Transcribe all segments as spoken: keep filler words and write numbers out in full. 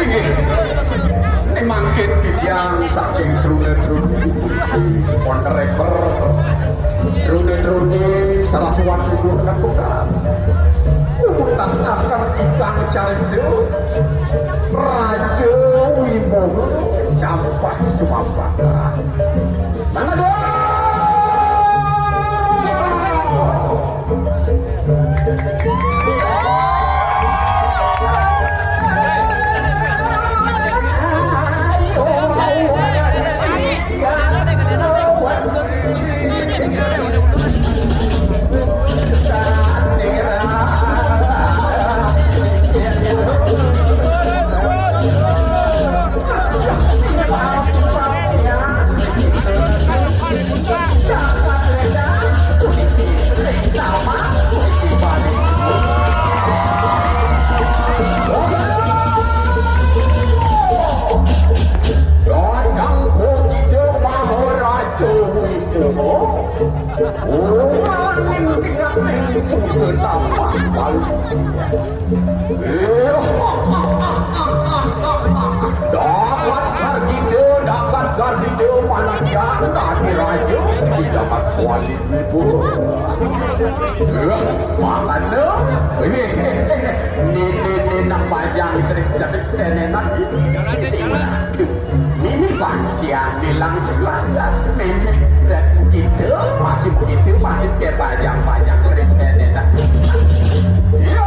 Ini mangkin titiang saking trune-trune, pon reper, trune-trune, saraswati durkan bukan. Utas akan ikang carita, Raja Wibowo, campah cumapah. Mana dia? Raja Maharaja Wibowo. Oh, malah ning tengah ning pucuk tapak. Dapat gargita, dapat gargita, panandian dadi raja, di jagat wali ibu. Eh, makanya, ini, ini, ini, ini, nak panjang cerik-cerik tenenan. Ini pancen bilang sebelah. Ini dan begitu, masih begitu, masih dia panjang-panjang cerik tenenan. Ya.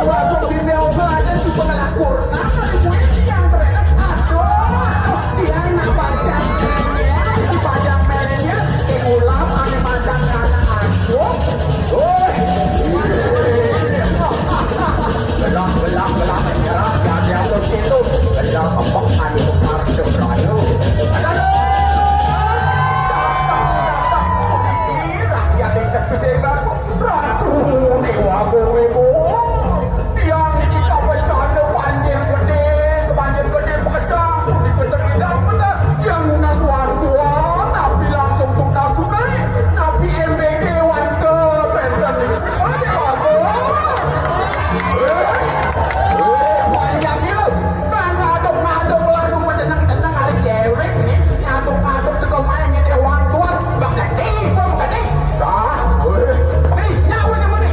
Waktu di Melbourne aja cuma ngelakur. Nah, ibu ini yang keren. Aduh, aduh, dia nak panjang. Ya, si panjang merenya, si ulam, ane makan anak aku. Woi. Belah, belah, belah, menyerah, jadi atur situ. Belah, kepek, anu, kepar, seberanu. Aduh. Rakyat yang terpesona. Ratu Dewa Gorewo. Tiang niki kabecana banjir gedé, banjir gedé pekedang, di Kota Bidang bener. Tiang nunas warga, tapi langsung tunas tunai, tapi M B G wante, benten niki. Aduh, aduh. Eh, eh, panjang ya. Nah, ngaduk-ngaduk lalu seneng-seneng kali cewek nih. Ngaduk-ngaduk juga main ini uang tuan. Bakal tipu, bakal tipu. Ah, eh, nyawa sama nih.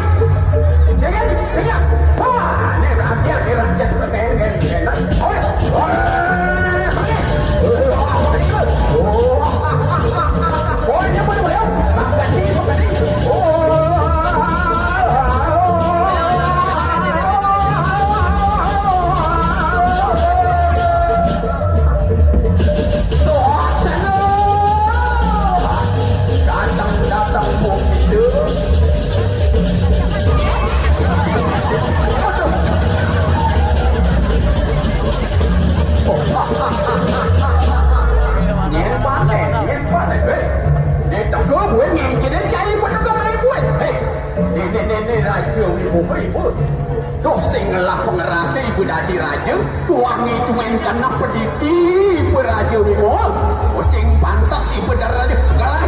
Ya kan? Senyap. Wah, ini rakyat, ini rakyat. Ini, ini, ini. Oh, ya. Wah, ini. Oh, ini. Oh, ini. Oh, ini. Oh, ini. Datang, datang, wong itu. Nyen panen, nyen panen. Hei, dia tegur buat nyen, kita cari pun tegur main buat. Hei, ini, ini, ini, Raja Wibowo, Wibowo. Duh, sing ngelah pengerase ibu dadi raja, tuangi tuwin kenep pediti ibu raja Wibowo. Oh, sing pantes ibu dadi raja. Kalah